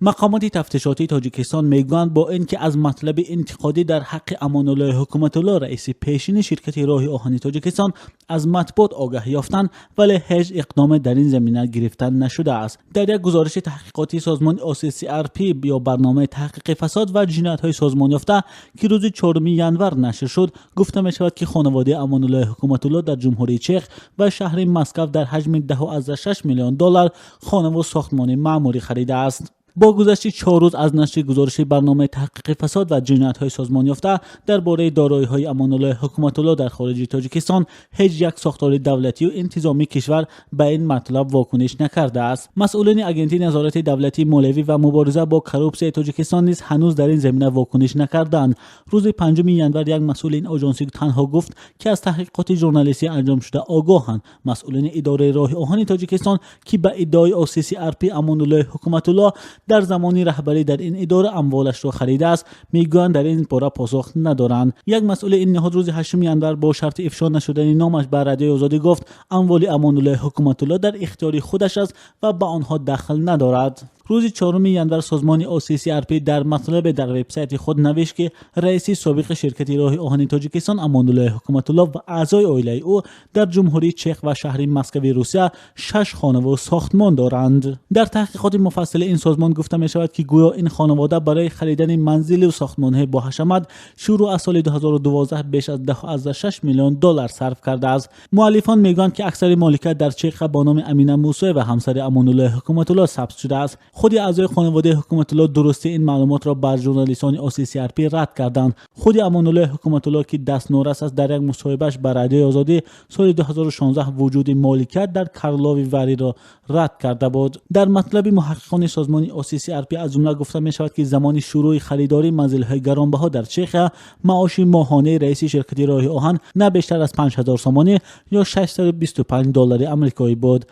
Мақомоти тафтишотии Тоҷикистон мегӯянд, бо ин ки аз матлаби интиқодӣ дар ҳаққи Амонуллоҳи Ҳукуматулло, раиси пешини ширкати роҳи оҳани Тоҷикистон, аз матбуот огаҳ ёфтанд, вале ҳеҷ иқдоме дар ин замина гирифта нашудааст. Дар як гузориши таҳқиқотии созмони OCCRP ё барномаи таҳқиқи фасод ва ҷиноятҳои созмонёфта, ки рӯзи 4 январ нашр шуд, гуфта мешавад, ки хонаводаи Амонуллоҳи Ҳукуматулло дар Ҷумҳурии Чех ва шаҳри Москва дар ҳаҷми 10,6 миллион доллар хонаву сохтмони маъмурӣ харидааст. Бо гузашти 4 рӯз аз нашри гузориши барномаи таҳқиқи фасод ва ҷиноятҳои созмонёфта дар бораи дороиҳои Амонуллоҳи Ҳукуматулло дар хориҷи Тоҷикистон, ҳеҷ як сохтори давлатию интизомии кишвар ба ин матлаб вокуниш накардааст. Масъулини Агентии назорати давлатии молиявӣ ва мубориза бо коррупсияи Тоҷикистон низ ҳанӯз дар ин замина вокуниш накарданд. Рӯзи 5 январ як масъули ин оҷонсӣ танҳо гуфт, ки аз таҳқиқоти журналистӣ анҷомшуда огоҳанд. Масъулини идораи роҳи оҳани Тоҷикистон, ки ба иддаои OCCRP Амонуллоҳи Ҳукуматулло дар замони раҳбарӣ дар ин идора амволашро харидааст, мегӯянд, дар ин бора посух надоранд. Як масъули ин ниҳод рӯзи 8 январ бо шарти ифшо нашудани номаш ба Радиои Озодӣ гуфт, амволи Амонуллоҳи Ҳукуматулло дар ихтиёри худаш аст ва ба онҳо дахл надорад. Рӯзи 4 январ созмони OCCRP дар матлабе дар вебсайти худ навишт, ки раиси собиқи ширкати роҳи оҳани Тоҷикистон Амонуллоҳи Ҳукуматулло ва аъзои оилаи ӯ дар Ҷумҳурии Чех ва шаҳри Москави Русия шаш хонаву сохтмон доранд. Дар таҳқиқоти муфассали ин созмон гуфта мешавад, ки гӯё ин хонавода барои харидани манзилу сохтмонҳои боҳашамат шурӯъ аз соли 2012 беш аз 10,6 миллион доллар сарф кардааст. Муаллифон мегӯянд, ки аксари моликият дар Чеха бо номи Амина Мусоева, ҳамсари Амонуллоҳи Ҳукуматулло, сабт шудааст. Худи аъзои хонаводаи Ҳукуматулло дурустии ин маълумотро ба журналистони OCCRP рад карданд. Худи Амонуллоҳи Ҳукуматулло, ки дастнорас аст, дар як мусоҳибааш ба Радиои Озодӣ соли 2016 вуҷуди моликият дар Карлови Вариро рад карда буд. Дар матлаби муҳаққиқони созмони OCCRP аз ҷумла гуфта мешавад, ки замони шурӯъи харидории манзилҳои гаронбаҳо дар Чехия маоши моҳонаи раиси ширкати роҳи оҳан на бештар аз 5000 сомонӣ ё 625 доллари амрикоӣ буд.